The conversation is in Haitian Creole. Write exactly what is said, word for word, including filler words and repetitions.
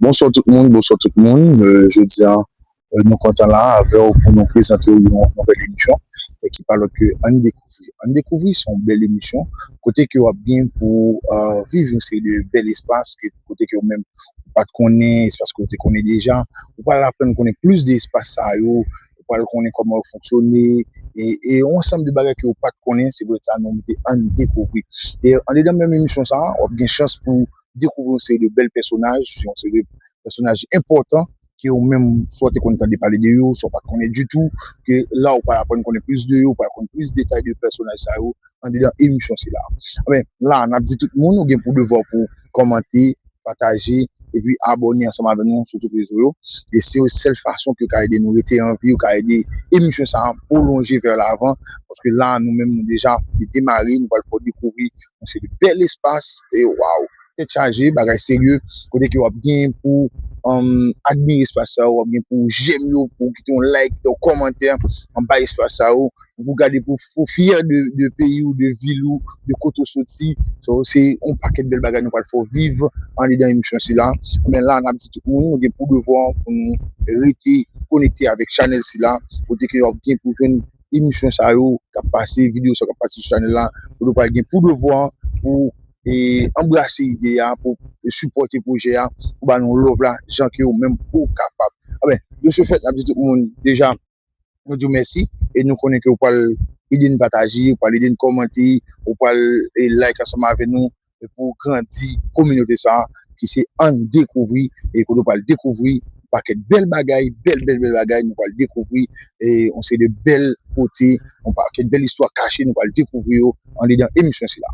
Bonswa tout moun, bonswa tout moun. Euh, jodi a, euh, nou kontan la avè w pou nou prezante w yon nouvèl emisyon, euh, ki pa lòt ke Ann Dekouvri. Ann Dekouvri se yon bèl emisyon kote ke w ap gen pou, euh, viv yon seri de bèl espas ke, kote ke w menm ou pa t konnen, espas ke w te konnen deja. Ou pral aprann konnen plis de espas sa yo, ou pral konnen kòman yo fonksyone, e, e yon ansanm de bagay ke w pa t konnen, se poutèt sa nou mete Ann Dekouvri. E andedan menm emisyon sa a, w ap gen chans pou dekouvri yon seri de bèl pèsonaj, yon seri de pèsonaj enpòtan ke ou menm, swa w te konn tande pale de yo, swa w pa t konnen ditou, ke la ou pral aprann konnen plis de yo, ou pral konn plis detay de pèsonaj sa yo andedan emisyon sila. Anben, la, n ap di tout moun, ou gen pou devwa pou kòmante, pataje, epi abòne ansanm avè nou sou tout rezo yo. E se sèl fason ke w ka ede nou rete an vi, ou ka ede emisyon sa a pwolonje vè lavan, paske la, nou menm, nou deja demare, nou pral fè w dekouvri yon seri de bèl espas, e waw, tèt chaje, bagay serye, kote ke w ap gen pou, um, admire espas sa yo, w ap gen pou jèm yo, pou kite yon like, kite yon kòmantè anba espas sa yo, pou gade, pou, pou fyè de, de peyi w, de vil ou, de kote w soti. So, se yon pakèt bèl bagay nou pral fè w viv andedan emisyon sila. Men la, n ap di tout moun, nou gen pou devwa pou nou rete konekte avèk chanèl sila, kote ke w ap gen pou jwenn emisyon sa yo k ap pase, videyo sa yo k ap pase sou chanèl la, kote w pral gen pou devwa pou, e, anbrase ide a, pou sipòte pwojè a, pou ba nou love la, jan ke ou menm ou kapab. Anben, de ce fait, n ap di tout moun deja, nou di w mèsi, e nou konnen ke ou pral ede n pataje, ou pral ede n kòmante, ou pral, e, like ansanm avè nou, e pou grandi kominote sa a, ki se Ann Dekouvri, e kote w pral dekouvri pakèt bèl bagay, bèl, bèl, bèl bagay, nou pral dekouvri, e yon seri de bèl kote, yon pakèt bèl istwa kache, nou pral dekouvri yo andedan emisyon sila.